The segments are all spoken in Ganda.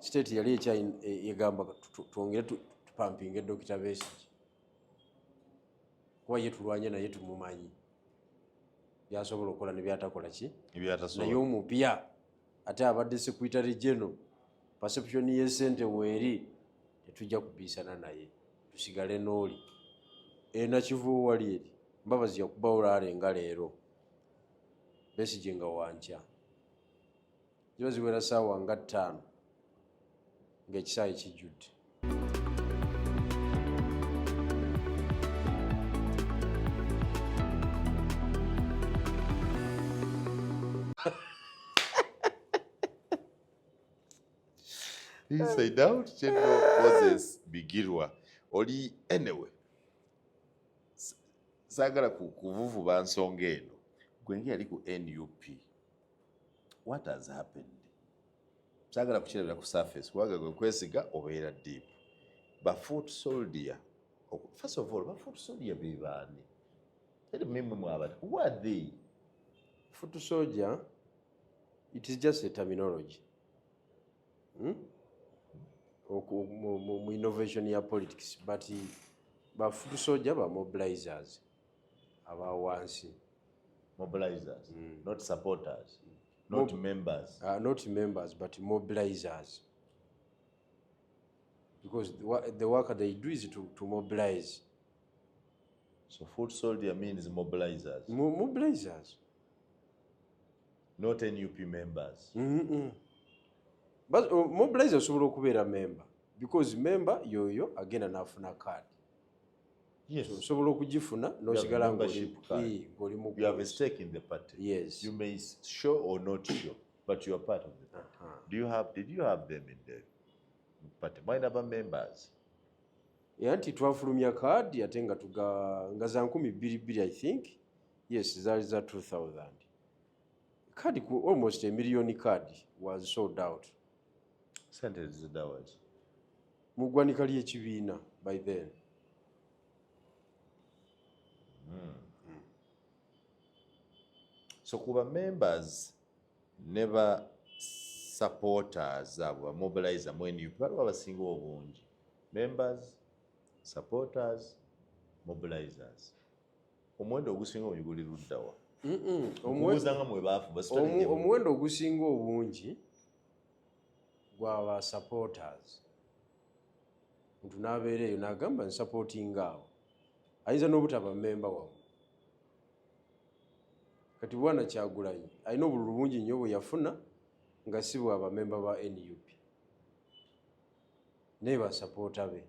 State yali ekyayegamba twongere tupampinge Dr. Besigye, kuba ye tulwanye naye, tumumanyi byasobola okukola ne byatakola ki. Naye omupya ate abadde secretary general, perception y'esente weeri, tetujja kubiisana naye, tusigale n'oli. Enakivubo wali eri Mbabazi yakubawo laale nga leero, Besigye nga wankya, ziba ziwera saawa nga 5 ng'ekisaawe kijjudde. Inside Out, General Moses Bigirwa. Oli anyway. Saagala kuvuvuba nsonga eno. Gwe nga yali ku NUP. What has happened? Saagala kukirabira ku surface kubanga gwe kwesiga obeera deep. Ba foot soldier. First of all, ba foot soldier be baani? Teri mimwe mwabati. Who are they? Foot soldier, it is just a terminology. Mu innovation ya politics, but ba foot soldier ba mobilizers aba wansi. Mobilizers, not supporters, not members. Not members, but mobilizers. Because the work they do is to mobilize. So foot soldier means mobilizers. Mobilizers. Not NUP members. But mobilizer osobola okubeera member, because member yoyo agenda n'afuna card. Yes. So osobola okugifuna n'osigala ng'oli mu. You have a stake in the party. Yes. You may show or not show, but you are part of the party. Do you have, did you have them in the party? Mwalina ba members? Era nti twafulumya kaadi ate nga tuga nga za 2000, I think. Yes, zaali za 2000. Kaadi ku almost a million card was sold out. Sente ziddawazi? Mu ggwanika ly'ekibiina by then. So kuba members ne ba supporters abo ba mobilizer mu NUP baliwo abasinga obungi. Members, supporters, mobilizers. Omuwendo ogusinga obungi guli luddawa? Okubuuza nga mwe baafu. Omuwendo ogusinga obungi gwaba supporters. Muntu n'abeera eyo n'agamba nsupportinga awo, ayinza n'obutaba memba wammwe. Kati bwana Kyagulanyi alina obululu bungi nnyo bwe yafuna nga si bwa bamemba ba NUP, naye basapoota be.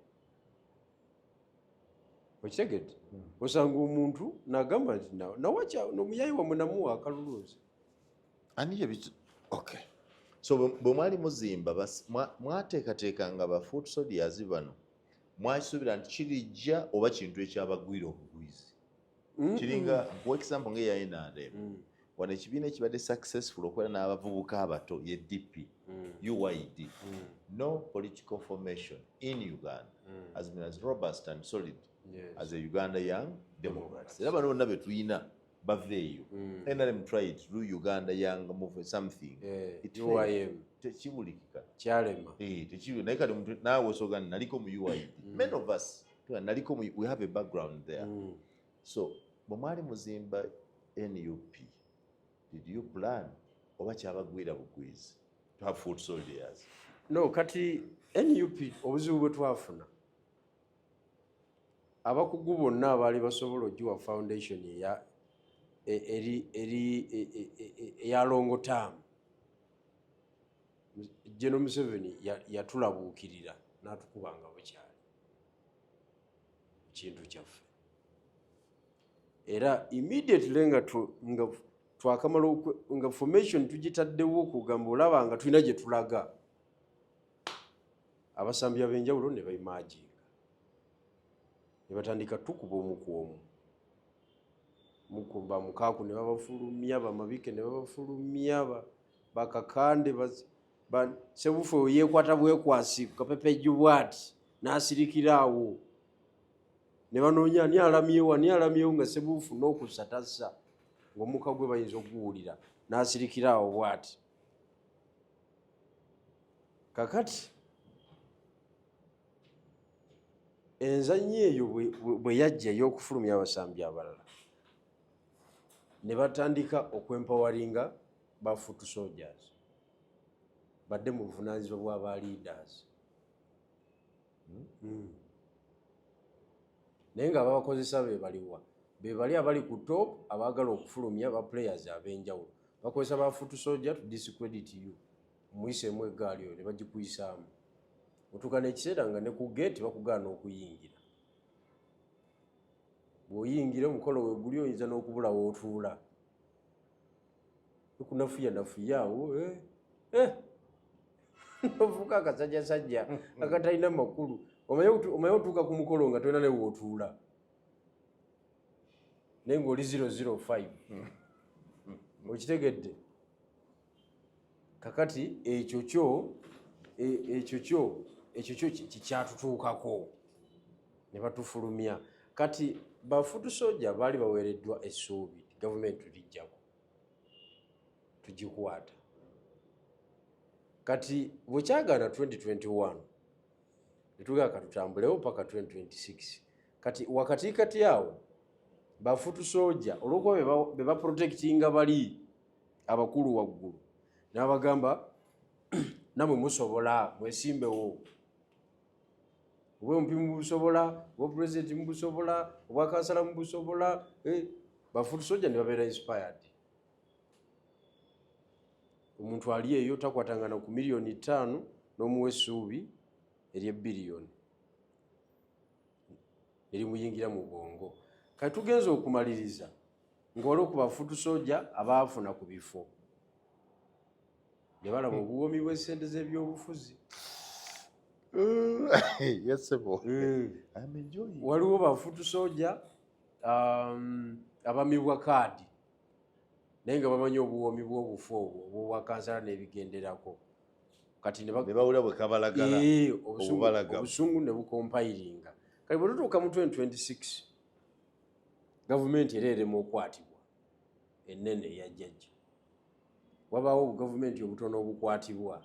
Okitegedde? Osanga omuntu n'agamba nti nomuyayi wammwe namuwa akalulu nze. Ani yebitu? Okay. So bwe mwali muzimba mwateekateeka nga ba foot soldiers bano, mwakisuubira nti kirijja oba kintu ekyabagwira obugwizi? Kiringa nkuwa example nga eya NRM. Wano ekibiina ekibadde successful okubeera n'abavubuka abato ye DP, UYD. No political formation in Uganda has been as robust and solid as a Uganda Young Democrats. Era bano bonna be tulina bava eyo. NRM tried through Uganda Young Movement something. It failed. UYM. Tekibulikika. Kyalema. Tekibi naye kati omuntu naawe osoga naliko mu UYD. Many of us naliko mu, we have a background there. So bwe mwali muzimba NUP, did you plan oba kyabagwira bugwizi to have foot soldiers? No, kati NUP obuzibu bwe twafuna, abakugu bonna abaali basobola ogiwa foundation eya eri eri eya long term, General Museveni yatulabuukirira n'atukuba nga bukyali kintu kyaffe. Era immediately nga twakamala nga formation tugitaddewo, okugamba olaba nga tulina gye tulaga, abasambi ab'enjawulo ne baimajinga ne batandika tukuba omu ku omu. Mukumba mukaaku ne babafulumya, bamabike ne babafulumya, bakakande, Sebufu yeekwata bwekwasi ku kapepejju bwati n'asirikira awo, ne banoonya ani alamyewo, ani alamyewo, nga Sebufu n'okussa tassa, ng'omukka gwe bayinza okuguwulira, n'asirikira awo bwati. Kakati enzannya eyo bwe yajja ey'okufulumya abasambi abalala ne batandika okwempoweringa ba foot soldiers badde mu buvunaanyizibwa bwa ba leaders. Naye nga ababakozesa be baliwa? Be bali abali ku top abaagala okufulumya ba players ab'enjawulo. Bakozesa ba foot soldier to discredit you, muyiseemu eggaali oyo ne bagikuyisaamu, otuuka n'ekiseera nga ne ku gate bakugaana okuyingira. Bw'oyingira, omukolo we guli, oyinza n'okubula w'otuula, ekunafuya nafuya awo, eh, eh. Ofuuka akasajjasajja akatalina makulu. Omanyi otuuka ku mukolo nga tolina ne w'otuula, naye ng'oli 005. Okitegedde? Kakati ekyo kyo kikyatutuukako ne batufulumya. Kati ba foot soldier baali baweereddwa essuubi, gavumenti tulijjako tugikwata. Kati bwekyagaana 2021, netugaa katutambulewo paka 2026. Kati wakatikati awo ba foot soldier, olwokuba be baprotectinga bali abakulu waggulu, n'abagamba, "Namwe musobola, mwesimbewo, obwa MP mubusobola, obwa pulezidenti mubusobola, obwa kansala mubusobola." Ba foot soldier ne babeera inspired. Omuntu ali eyo takwatangana ku miliyoni 5, n'omuwa essuubi eryebbiliyoni erimuyingira mu bwongo. Kati tugenza okumaliriza nga waliwo ku ba foot soldier abaafuna ku bifo ne balaba obuwoomi bw'essente z'ebyobufuzi. Yes, sebo. I'm enjoying. Waliwo ba foot soldier abamibwa kaadi, naye nga bamanyi obuwoomi bw'obufu obwo obwobwakansala n'ebigenderako. Kati ne ne bawulira bwe kabalagala. Obubalagavu. Obusungu ne bukompayiringa. Kati bwe tutuuka mu 2026, gavumenti era erema okwatibwa ennene eyajjajja, wabaawo obugavumenti obutono obukwatibwa.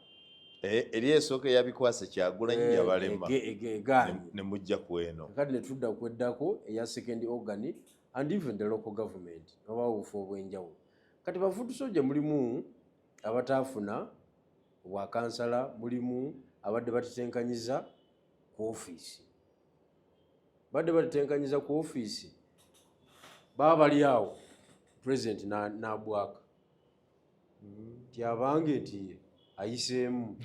Eri esooka eyabikwasa Kyagulanyi yabalema. Egaanye. Ne mujja ku eno. Kati ne tudda kweddako eya second organ and even the local government, wabaawo obufo obw'enjawulo. Kati ba foot soldier mulimu abataafuna obwakansala, mulimu abadde batetenkanyiza ku ofiisi, badde batetenkanyiza ku ofiisi, baba bali awo, president n'abwaka nti abange nti ayiseemu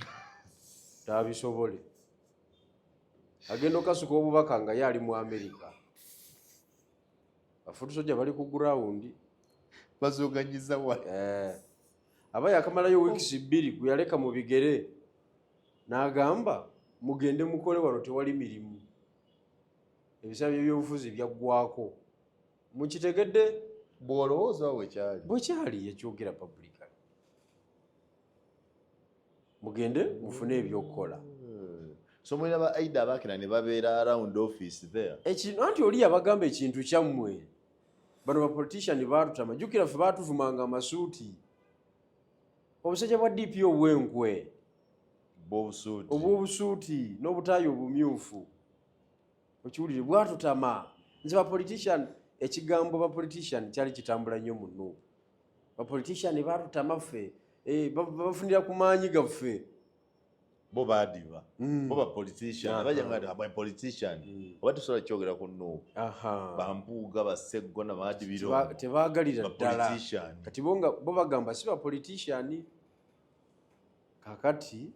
tabisobole, agenda okasuka obubaka nga ye ali mu Amerika, ba foot soldier bali ku ground. Bazoganyiza wa? Aba yakamalayo wiikisi 2 gwe yaleka mu bigere, n'agamba, "Mugende mukole, wano tewali mirimu, ebiseera byebyobufuzi byaggwako." Mukitegedde? Bw'olowooza wekyali. Bwekyali yakyogera publicly, "Mugende mufune ebyokukola." So mulina ba aida abakira ne babeera around office there. Ekintu anti oli yabagamba ekintu kyammwe, bano ba politician baatutama. Jjukira ffe baatuvumanga amasuuti, obusajja bwa DP obwenkwe. Bw'obusuuti. Obw'obusuuti n'obutaayi obumyufu, okiwulire, bwatutama. Nze ba politician, ekigambo ba politician kyali kitambula nnyo mu NUP. Ba politician baatutama ffe. Bafunira ku maanyi gaffe. Bo baadiba. Bo ba politician. Bajja nga aba politician. Oba tusobola kyogera ku NUP. Bampuuga, baseggona, baadibiro. Tebaagalira Ba ddala. politician. Kati bo nga bo bagamba si ba politician. Kakati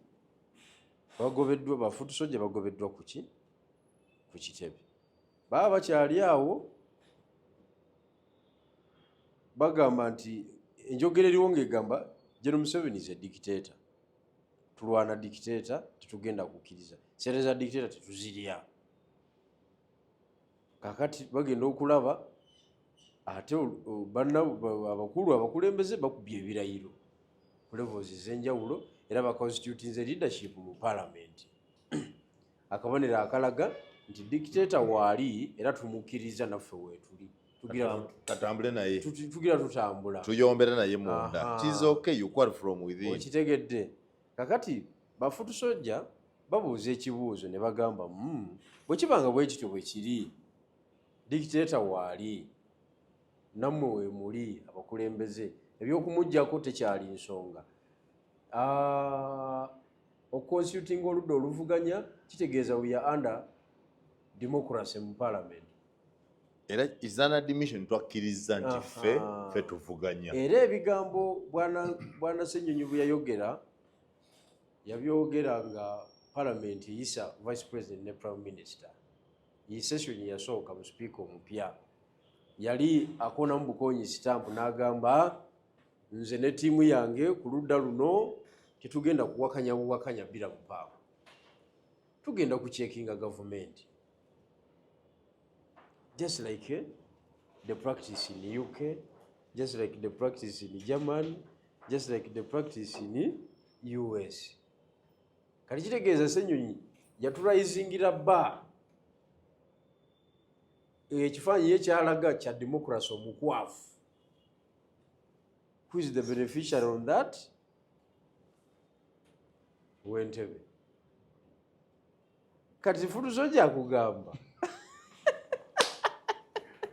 bagobeddwa, ba foot soldier bagobeddwa kuki? Ku kitebe. Baba bakyali awo, bagamba nti enjogera eriwo ng'egamba General Museveni is a dictator, tulwana dictator, tetugenda kukkiriza sente za dictator, tetuzirya. Kakati bagenda okulaba ate banna abakulu abakulembeze bakubye ebirayiro ku levels ez'enjawulo, era baconstitutinze leadership mu parliament, akabonero akalaga nti dictator waali era tumukkiriza, naffe weetuli. Tugira Katambule naye. Tugira tutambula. Tuyombera naye munda. Aha. It is okay, you quarrel from within. Okitegedde? Kakati Ba foot soldier babuuza ekibuuzo ne bagamba, bwe kiba nga bwe kityo bwe kiri, dictator waali, nammwe weemuli abakulembeze, ebyokumugjako tekyali nsonga. Okuconsultinga oludda oluvuganya kitegeeza we are under democracy mu parliament. Era is an admission, twakkiriza nti ffe tuvuganya. Era ebigambo bwana Ssenyonyi bwe yayogera, yabyogera nga parliament eyisa vice president ne prime minister. Iyi session yasooka mu speaker omupya, yali akonamu bukonyi stamp n'agamba, "Nze ne ttiimu yange ku ludda luno tetugenda kuwakanya buwakanya bbira mupaawo, tugenda kucheckinga gavumenti," just like the practice in UK, just like the practice in Germany, just like the practice in US. Kati kitegeeza Ssenyonyi yaturaisingira ba ekifaananyi ye kyalaga kya democracy omukwafu. Who is the beneficiary on that? Wentebe. Kati foot soldier kugamba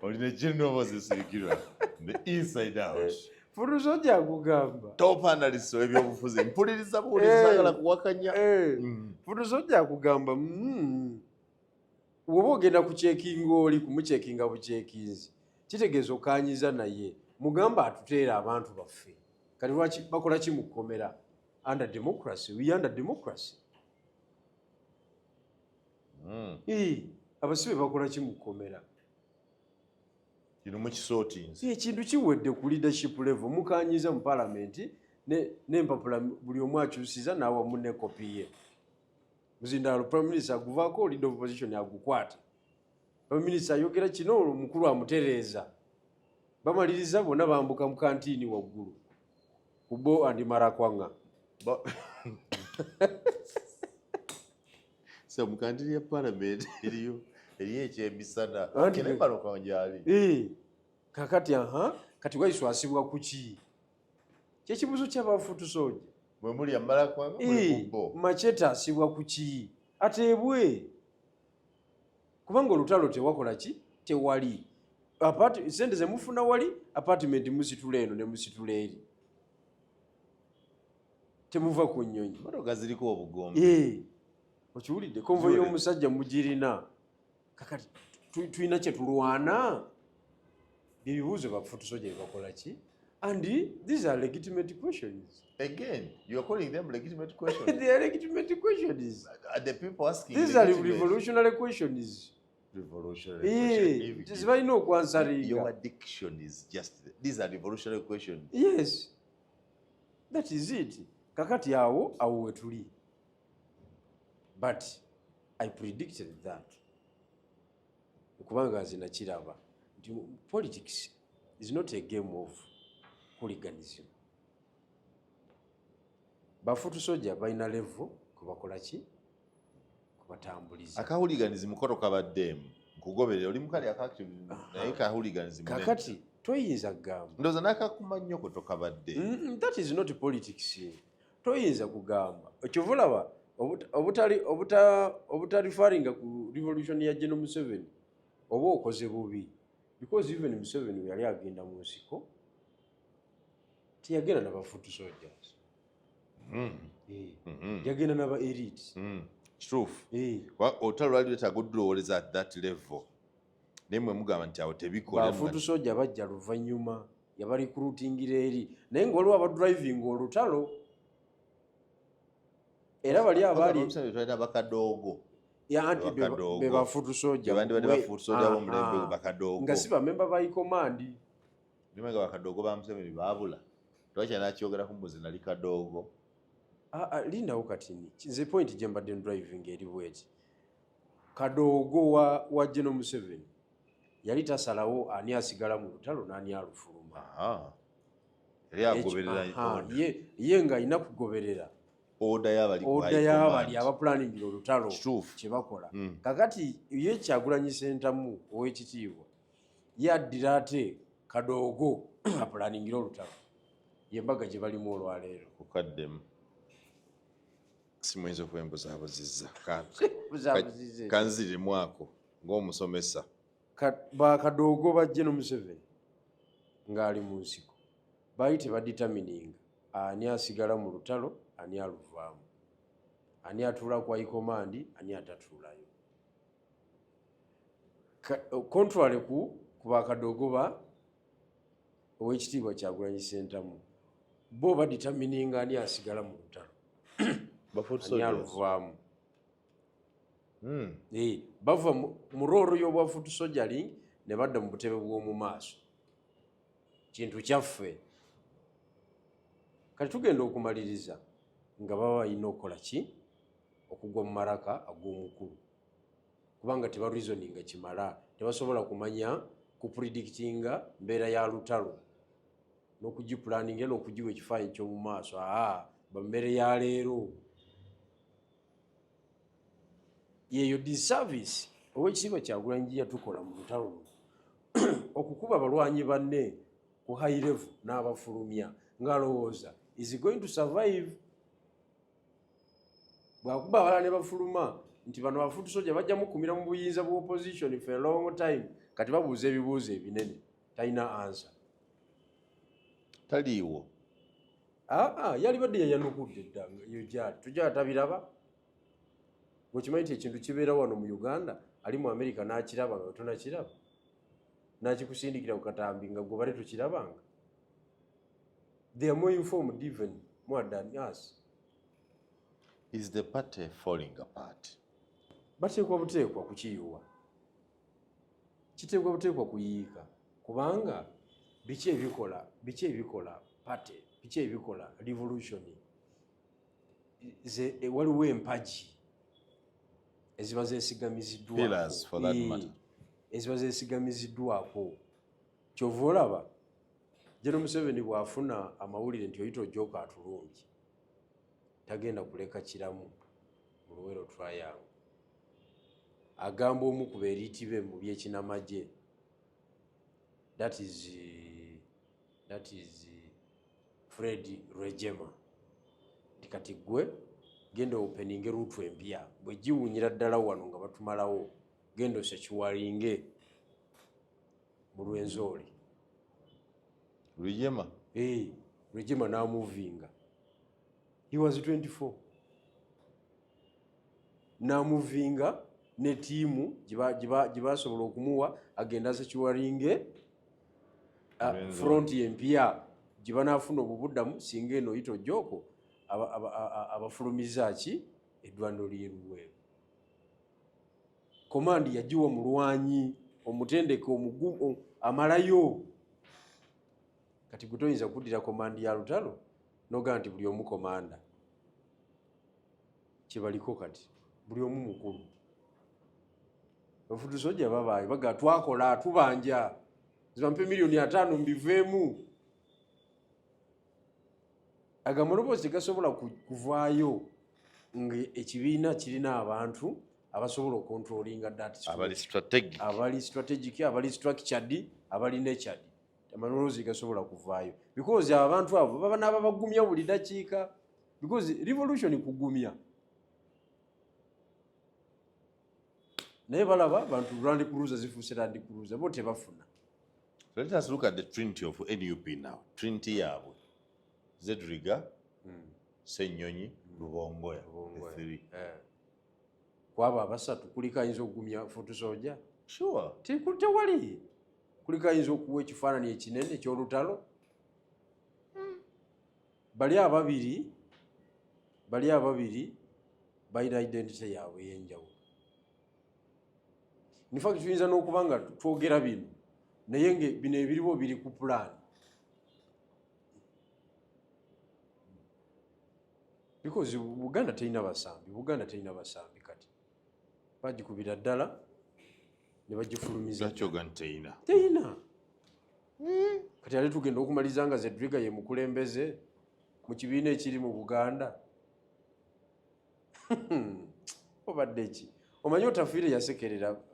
Olina General Moses Bigirwa, the inside out. Foot soldier kugamba top analyst w'ebyobufuzi, mpuliriza buwuliriza, sagala kuwakanya. Foot soldier kugamba, woba ogenda kucheckinga, oli kumucheckinga bucheckinzi, kitegeeza okanyiza naye mugamba atuteera abantu baffe. Kati lwaki bakola ki mu kkomera? Under democracy, we under democracy. Abasibe bakola ki mu kkomera? Kino mukisootinze. Ekintu kiwedde ku leadership level. Mukanyiza mu palamenti n'empapula, buli omu akyusiza n'awamu ne kopi ye. Muzindaalo prime minister aguvaako, leader of opposition agukwata. Prime minister ayogera kino, omukulu amutereeza. Bamaliriza bonna bambuka mu kantiini waggulu ku bo andi marakwanga. So mu kantini ya parliament eriyo ekyemisana. Anti Kenemalokanjali. Kakati aha, kati Waiswa asibwa ku ki? Kyekibuuzo ky'aba foot soldier. Mwe muli amalakwanga, muli ku bo. Machete asibwa ku ki? Ateebwe, kubanga olutalo tewakola ki, tewali. Sente zemufuna wali, apartment musitula eno ne musitula eri, temuva ku nnyonyi. Motoka ziriko obugombe. Okiwulidde? Convoy y'omusajja mugirina. Kakati tulina kye tulwana. Byebibuuzo ba foot soldier byebakola ki, and these are legitimate questions. Again, you are calling them legitimate questions. They are legitimate questions. Are the people asking These are legitimate? revolutionary questions. Revolutionary question. Tezibalina okwansweringa. Your addiction is just, these are revolutionary questions. Yes, that is it. Kakati awo wetuli, but I predicted that, kubanga nze nakiraba nti politics is not a game of hooliganism. Ba foot soldier balina level kwebakola ki, kubatambuliza. Aka hooliganism koto kabaddeemu, nkugoberera, oli mukali aka activism, naye ka hooliganism nene. Kakati toyinza kugamba Ndowooza n'akakuma nnyo ko tokabadde. That is not politics. Toyinza kugamba kyova olaba obutali referringa ku revolution ya General Museveni oba okoze bubi, because even Museveni we yali agenda mu nsiko teyagenda naba foot soldiers. Yagenda naba elite. Kituufu. Olutalo lwali lwetaaga odulowoleza at that level, naye mwe mugamba nti awo tebikola. Ba foot soldier bajja luvannyuma, yabarecruitingira eri, naye nga waliwo abadrivinga olutalo era bali abaali Twalina bakadoogo. Ya, anti Bakadoogo. be ba foot soldier. Bandibadde ba foot soldier b'omulembe bakadoogo. Nga si bamemba ba command. Naye nga bakadoogo ba Museveni baabula, twakyanakyogeraku mbuzi nali kadoogo. Ah, ah, lindawo katini. Nze point gye mbadde driving eri bweti: kadoogo wa General Museveni yali tasalawo ani asigala mu lutalo n'ani alufuluma. Aha. Yali agoberera order. Ye nga alina kugoberera order y'abali ku order high y'abali command. abaplaningira olutalo kye bakola. Kakati ye Kyagulanyi Sentamu ow'ekitiibwa ye addira ate kadoogo aplaningira olutalo, yembaga gye balimu olwaleero. Kukaddemu. Simuyinza okuba embuzaabuzizza. Buzaabuzizza. Kanzirimwako ng'omusomesa. Bakadoogo ba General Museveni ng'ali mu nsiko baali tebadetermininga ani asigala mu lutalo, ani aluvaamu, ani atuula ku high command, ani atatuulayo. Contrary ku bakadoogo ba Owekitiibwa Kyagulanyi Ssentamu, bo badetermininga ani asigala mu lutalo, ani aluvaamu. Bava mu role y'obwa foot soldiering ne badda mu butebe bw'omu maaso. Kintu kyaffe kati tugenda okumaliriza nga baba balina okukola ki? Okugwa mu maraka ag'omukulu, kubanga tebareasoninga kimala, tebasobola kumanya kupredictinga mbeera ya lutalo n'okugipulaninga n'okugiwa ekifaananyi ky'omu maaso. Aa, bammere ya leero yeeyo disservice Owekitiibwa Kyagulanyi yatukola mu lutalo luno, okukuba abalwanyi banne ku high level n'abafulumya ng'alowooza is going to survive. Bwakuba abalala ne bafuluma nti bano ba foot soldier bajja mukumira mu buyinza bwa opposition for a long time. Kati babuuza ebibuuzo ebinene, talina answer. Taliiwo. Aa, yali badde yayanukudde dda yo gyali tujala tabiraba. Bwekimanyi nti ekintu kibeera wano mu Uganda, ali mu America n'akiraba nga tonakiraba, n'akikusindikira ku katambi nga gwe bale tokirabanga. They are more informed, even more than us. Is the party falling apart? Bateekwa buteekwa kukiyiwa, kiteekwa buteekwa kuyiika, kubanga biki ebikola party, biki ebikola revolution? Ze waliwo empagi eziba zeesigamiziddwako. Pillars, for that matter. Eziba zeesigamiziddwako. Kyova olaba General Museveni bw'afuna amawulire nti Oyite Ojok atulumbye, tagenda kuleka kiramu mu Luwero Triangle. Agamba omu ku be elite be mu byekinamagye, that is Fred Rwigema, nti kati gwe genda openinge route empya bwe giwunyira ddala wano nga batumalawo, genda osecuringe mu Rwenzori. Rwigema. Hey, Rwigema n'amuvinga. He was 24. N'amuvinga ne ttiimu gye basobola okumuwa agenda asecuringe Rwenzori. Front empya gye banaafuna obubuddamu singa eno Oyite Ojok abafulumiza ki eddwaliro ly'e Luweero. Command yagiwa mulwanyi omutendeke omugumu amalayo. Kati gwe toyinza kuddira command ya lutalo nogaa nti buli omu commander. Kyebaliko kati buli omu mukulu. Ba foot soldier babaayo baga twakola tubanja zibampe miliyoni 50 mbiveemu. Ago amaloboozi tegasobola kuvaayo nga ekibiina kirina abantu abasobola okucontrollinga that situation. Abali strategic. Abali strategic, abali structured, abali natured. Amaloboozi gasobola kuvaayo because abantu abo baba n'ababagumya buli dakiika, because revolution kugumya. Naye balaba bantu Land Cruiser zifuuse Land Cruiser, bo tebafuna. So let us look at the trinity of NUP now. Trinity yaabwe: Zedriga, Ssenyonyi, Lubongoya. The three. Eh. Kwabo abasatu kuliko ayinza okugumya foot soldier? Sure. Tewali. Kuliko ayinza okuwa ekifaananyi ekinene eky'olutalo? Bali ababiri balina identity yaabwe ey'enjawulo. In fact, tuyinza n'okuba nga twogera bino naye nga bino ebiriwo biri ku pulaani, because Buganda terina basambi. Buganda terina basambi. Kati bagikubira ddala ne bagifulumiza. Lwaki oga nti teyina? Teyina. Kati ate tugenda okumaliriza nga Zedriga ye mukulembeze mu kibiina ekiri mu Buganda. Obadde ki? Omanyi Otafiire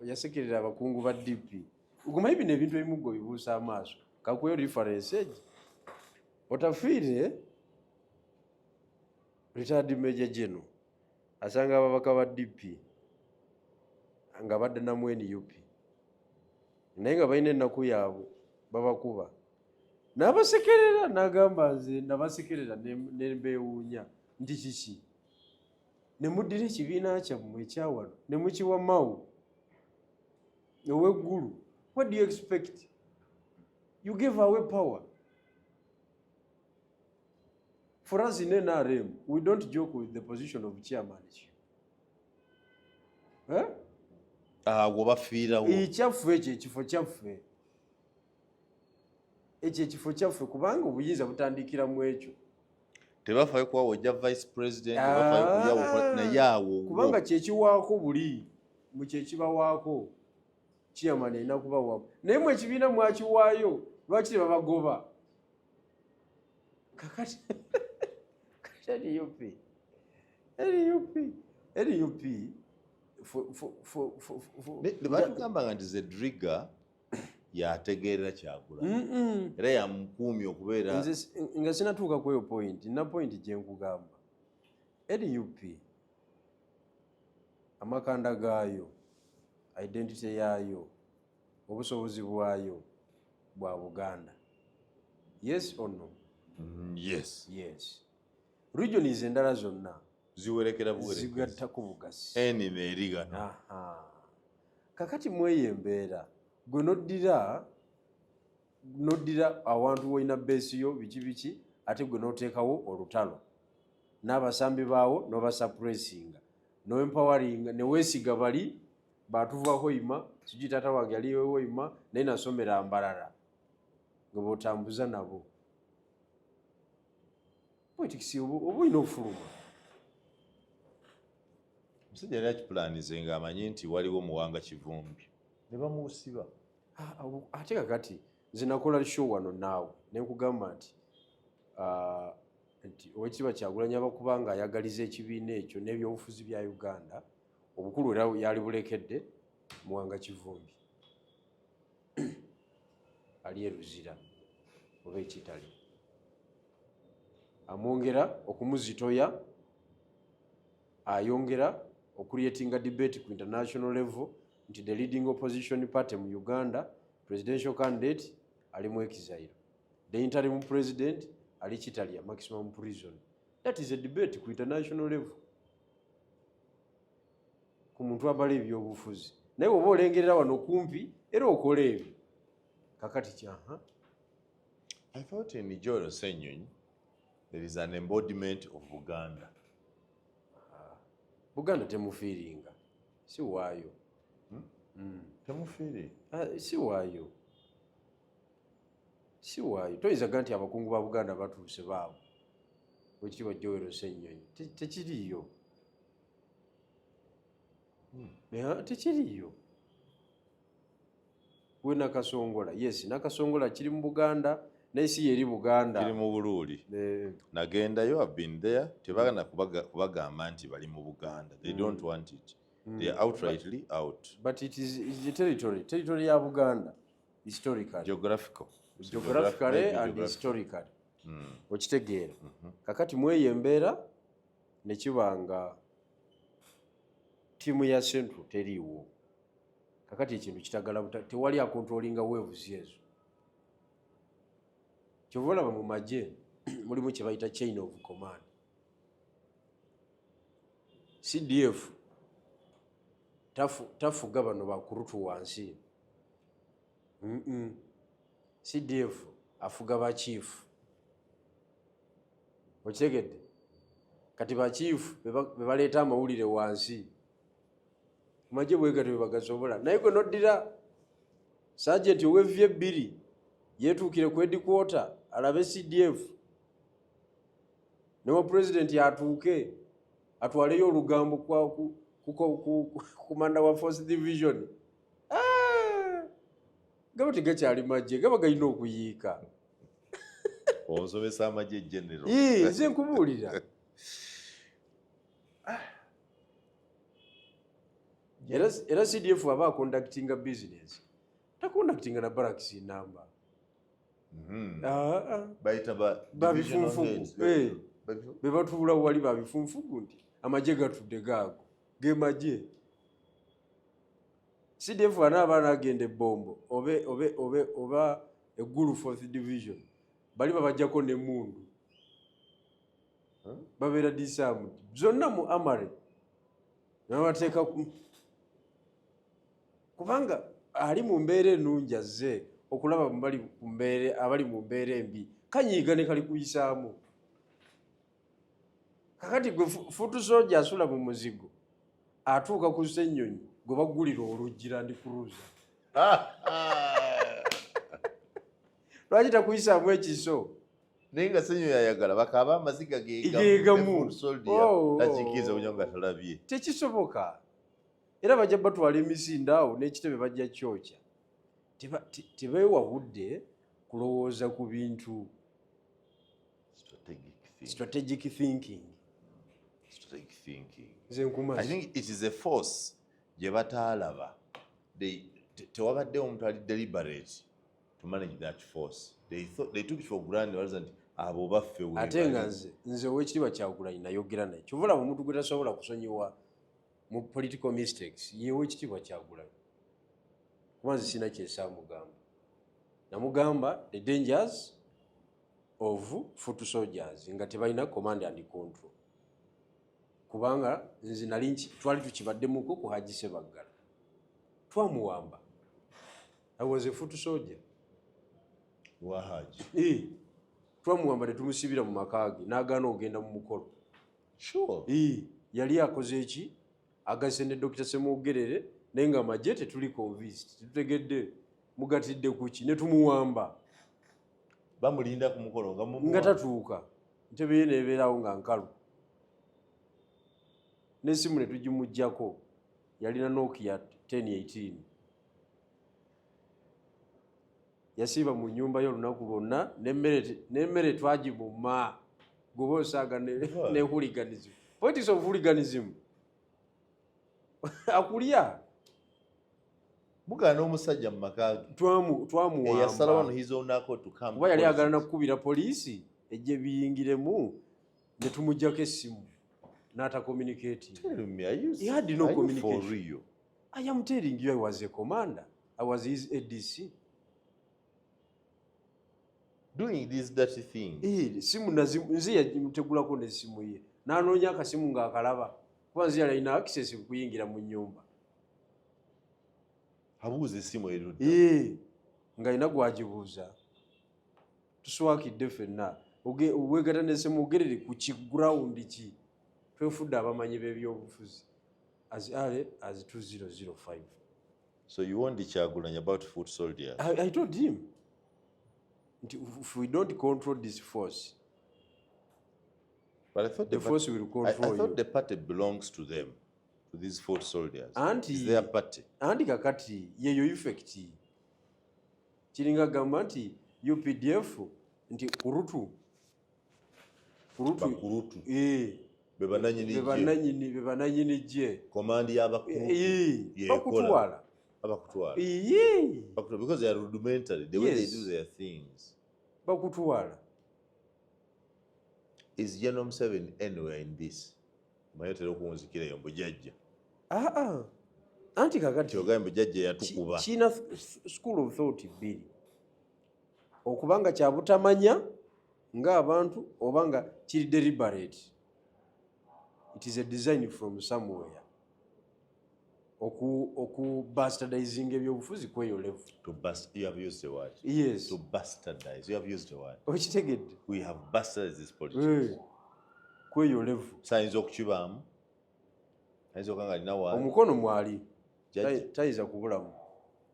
yasekerera abakungu ba DP. Ogumanyi bino ebintu ebimu gwe bibuusa amaaso. Kakuweyo reference egi. Otafiire, retired major general, Asanga ababaka ba DP nga badda namu NUP, naye nga balina ennaku yaabwe, babakuba n'abasekerera, n'agamba, "Nze nabasekerera ne mbeewuunya nti kiki ne muddira ekibiina kyammwe ekyawano ne mukiwa Mao ow'eggulu? What do you expect? You gave away power." For us in NRM, we don't joke with the position of chairmanship, eh? Awo bafiirawo. Ekyaffe ekyo, ekifo kyaffe ekyo, ekifo kyaffe, kubanga obuyinza butandikira mu ekyo. Tebafayo kuba ojja vice president, tebafayo kuyawo, naye awo wo. Kubanga kyekiwaako buli mu kyekibawaako, chairman alina kubawaako, naye mwe ekibiina mwakiwaayo, lwaki tebabagoba? Kakati kati NUP Ne batugambanga nti Zedriga yategeerera Kyagulanyi era yamukuumye okubeera. Nze nga sinatuuka ku eyo point, nina point gye nkugamba. NUP, amakanda gaayo, identity yaayo, obusobozi bwayo bwa Buganda, yes or no? Yes. Yes. Regions endala zonna ziwerekera buwerekezi. Zigattako bugasi. Eni neerigano. Aha. Kakati mweyo embeera, gwe noddira awantu woolina base yo, biki biki, ate gwe noteekawo olutalo n'abasambi baawo, n'obasuppressinga, noempoweringa, neweesiga bali batuva Hoima, sijui taata wange yali Hoima naye nasomera Mbarara, nga bwotambuza nabo politics, oba olina okufuluma. Omusajja yali akipulanize ng'amanyi nti waliwo Muwanga Kivumbi ne bamusiba. Ah, ate kakati nze nakola show wano naawe nenkugamba nti Owekitiibwa Kyagulanyi abakuba nga ayagaliza ekibiina ekyo n'ebyobufuzi bya Uganda, obukulu era yali bulekedde Muwanga Kivumbi ali e Luzira oba ekitali, amwongera okumuzitoya, ayongera ocreatinga debate ku international level nti the leading opposition party mu Uganda, presidential candidate ali mu exile, the interim president ali Kitalya maximum prison. That is a debate ku international level ku muntu abala ebyobufuzi. Naye oba olengerera wano kumpi era okola ebyo kakati kyaha. I thought in Joel Ssenyonyi there is an embodiment of Buganda. Buganda temufiiringa, si waayo. Temufiiri. Ah, si waayo, si waayo. Toyinza nti abakungu ba Buganda batuuse baabo wekitiibwa Joel Ssenyonyi. Tekiriiyo. Yeah, tekiriiyo. We Nakasongola, yes, Nakasongola kiri mu Buganda, naye si yeri Buganda. Kiri mu Buluuli. Nagendayo, have been there. Tebagana kubagamba nti bali mu Buganda. They don't want it. They are outrightly out. But it is a territory ya Buganda historically. Geographical. Geographically Maybe and geographical. historically. Okitegeera? Kakati mweyo embeera nekiba nga ttiimu ya Central teriiwo, kakati ekintu kitagala buta, tewali acontrollinga waves ezo. Kyova olaba mu magye mulimu kye bayita chain of command. CDF tafuga bano bakurutu wansi. CDF afuga bachief, okitegedde? Kati bachief be baleeta amawulire wansi. Magye bwe gatyo bwe bagasobola, naye gwe noddira sergeant ow'evvi ebbiri yeetuukire ku headquarter alabe CDF newa president atuuke atwaleyo olugambo ku commander wa force division. Ah! Gaba tegakyali magye, gaba galina okuyiika. Onsomesa amagye, general. Ii, nze nkubuulira. Era CDF aba aconductinga business, taconductinga na barracks namba. Ah, ah. Bayita ba Babifunfugu. Divisional heads. Eh. Be batuula wali babifunfugu nti Amagye gatudde gaago ge magye. CDF anaaba anagenda ebbombo oba eggulu fourth division, bali babajjako n'emmundu, babeera disarmed zonna mu armory, nabateeka kubanga ali mu mbeera ennungi azze okulaba bali ku mbeera, abali mu mbeera embi kanyiiga ne kali kuyisaamu. Kakati gwe foot soldier asula mu muzigo atuuka ku ssennyonyi gwe baggulira oluggi Land Cruiser, lwaki takuyisaamu ekiso? Naye nga Ssennyonyi ayagala bakaaba amaziga. Geegamu. Oh. Takikkiriza kunywa nga talabye. Tekisoboka, era bajja batwala emisinde awo n'ekitebe bajja kyokya. Tebeewa budde kulowooza ku bintu. Strategic thinking. Strategic thinking. Strategic thinking. Nze I nkumaze. think it is a force gye bataalaba. Tewabaddewo omuntu ali deliberate to manage that force. They thought, they took it for granted, balowooza nti abo baffe we Ate nga bali. nze owekitiibwa Kyagulanyi nayogera naye. Kyova olaba omuntu gwe tasobola kusonyiwa mu political mistakes ye owekitiibwa Kyagulanyi, kuba nze sina kyesaamugamba. Namugamba the dangers of foot soldiers nga tebalina command and control, kubanga nze nali twali tukibaddemuko ku Haji Sebaggala, twamuwamba. I was a foot soldier. Wa Haji? Eh, twamuwamba ne tumusibira mu maka ge n'agaana okugenda mu mukolo. Eh, yali akoze eki agase ne Dr. Semwogerere, naye nga amagye tetuli convinced, tetutegedde mugatidde kuki, ne tumuwamba. Bamulinda ku mukolo nga mumuwa. Nga tatuuka, ntebe ye nebeerawo nga nkalu n'essimu ne tugimuggyako. Yalina Nokia 1018. Yasiiba mu nnyumba ye olunaku lwonna n'emmere twagimumma. Goba osaaga ne hooliganism, politics of hooliganism, akulya. Mugaana omusajja mu maka ge. Twamuwamba. Eyasalawo on his own accord to come. Kuba yali agala nakukubira poliisi ejje biyingiremu, ne tumugjako essimu n'atacommunicate. Tell me, are you, He had no are you for communication. real? I am telling you, I was a commander. I was his ADC. Doing these dirty things. Eh, simu nze yamutegulako n'essimu ye, n'anoonya akasimu ng'akalaba, kuba nze yali alina access kuyingira mu nnyumba. Abuuza essimu erudda. Eh, ng'alina gwagibuuza. Tuswakidde ffenna. Weegata ne Ssemwogerere ku kigurawundi ki? Twefudde abamanyi b'ebyobufuzi as early as 2005. So you warned Kyagulanyi about foot soldiers. I told him nti if we don't control this force, But I thought the force will I control thought you. the party belongs to them, to these foot soldiers. Anti It's their party. Anti kakati yeyo effect kiringa gamba nti UPDF nti kurutu kurutu. Bakurutu. Eh, Be bananyini be gye. Be bananyini gye. Command y'abakurutu. Eh, yekola. bakutwala. Abakutwala. Iye. Bakutwala because they are rudimentary, the way they do their things. Bakutwala. Is General Museveni anywhere in this? Omanyi otera okunzikira eyo mbu jjajja. Ah, ah. Anti kakati Kyogambe mbu jjajja yatukuba. Kiina school of thought bbiri, okubanga kyabutamanya ng'abantu oba nga kiri deliberate. It is a design from somewhere oku bastardizing ebyobufuzi kweyo level. To bust, you have used the word. Yes. To bastardize. You have used the word. Okitegedde? We have bastardized this politics. Eh, kweyo level. Sayinza okukibaamu. Ayinza okuba nga alina waali. Omukono mwali. Jjajja. Tayinza kubulamu.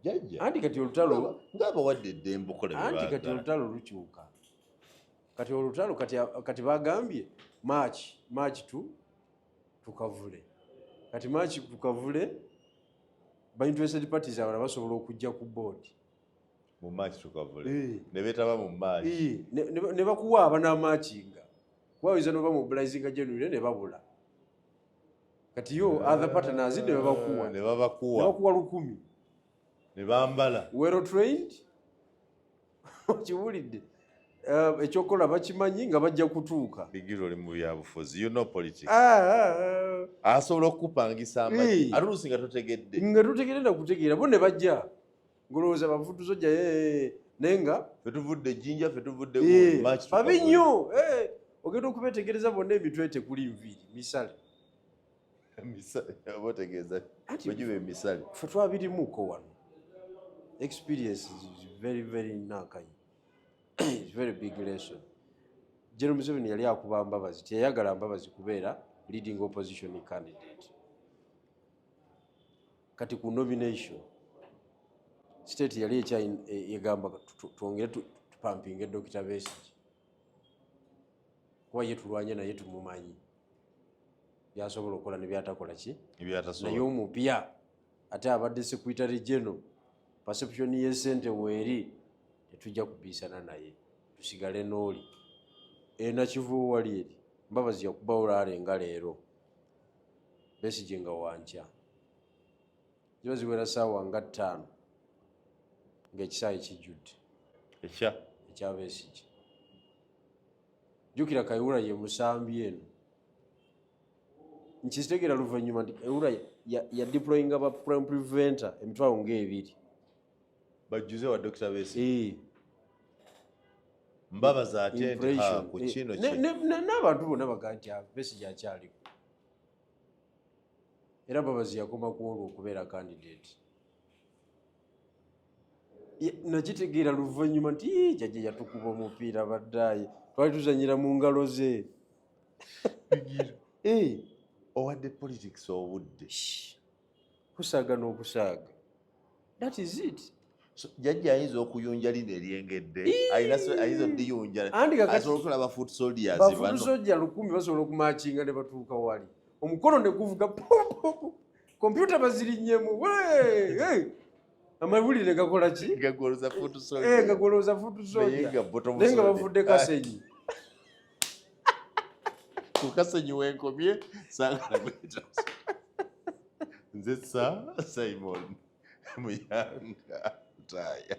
Jjajja. Anti kati olutalo Ng'abawadde eddembe okukola bye Anti kati baagala. olutalo lukyuka. Kati olutalo kati bagambye March tu tukavule. Kati March tukavule, ba interested parties abalala basobola okujja ku board. Mu March tukavule. Eh. Ne beetaba mu March. Eh, ne bakuwa abanamarchinga, kuba oyinza noba mobilizinga generally ne babula. Kati yo other partners ne babakuwa. Ne Ne babakuwa. bakuwa 1000. Ne bambala. Well trained, okiwulidde? Ekyokukola bakimanyi nga bajja kutuuka. Bigirwa, oli mu byabufuzi, you know politics. Ah, ah, ah. Asobola okukupangisa amagi ate oluusi nga totegedde. Nga totegedde nakutegeera, bo ne bajja ngolowooza ba foot soldier, naye nga fe tuvudde Ejjinja, fe tuvudde babi nnyo. Ogenda okubetegereza bonna, emitwe tekuli nviiri, misale. Oba otegeeza bwegiba emisale? Fe twabirimuko wano, experience is very very nankanyi, is very big lesson. General Museveni yali akuba Mbabazi, teyayagala Mbabazi kubeera leading opposition candidate. Kati ku nomination state yali ekyegamba twongere tupampinge Dr Besigye, kuba ye tulwanye naye, tumumanyi byasobola okukola nebyatakola ki. Naye omupya ate abadde secretary general, perception yesente weeri, tetujja kubiisana naye, tusigale n'oli enakivubo wali eri. Mbabazi yakubawo laale nga leero, Besigye nga wankya, ziba ziwera saawa nga 5 ng'ekisaawe kijjudde ekya Besigye. Jjukira Kayihura ye musambi eno, nkitegeera luvannyuma nti Kayihura ya deployinga ba crime preventer 20,000. Bajjuze wa Dr Besigye. Mbabazi ate nti ku kino. N'abantu bonna bagaa nti Besigye akyaliko, era Mbabazi yakoma ku olwo okubeera candidate. Nakitegeera luvannyuma nti jjajja yatukuba omupiira, baddaaye twali tuzanyira mu ngalo ze. Owadde politics obudde. Kusaaga n'okusaaga, that is it. Jjajja ayinza okuyunja lino eryengedde, ayinza odiyunja, asobola okulaba foot soldiers. Ba foot soldier 1000 basobola okumakinga ne batuuka wali, omukono ne guvuga, kompyuta bazirinnyemu, amawulire gakola ki? Gagoloza foot soldier. Gagoloza foot soldier, naye nga bavudde Kasenyi. Ku Kasenyi wenkomye, saagala kweta. Nze sa Simon Muyanga Lutaaya.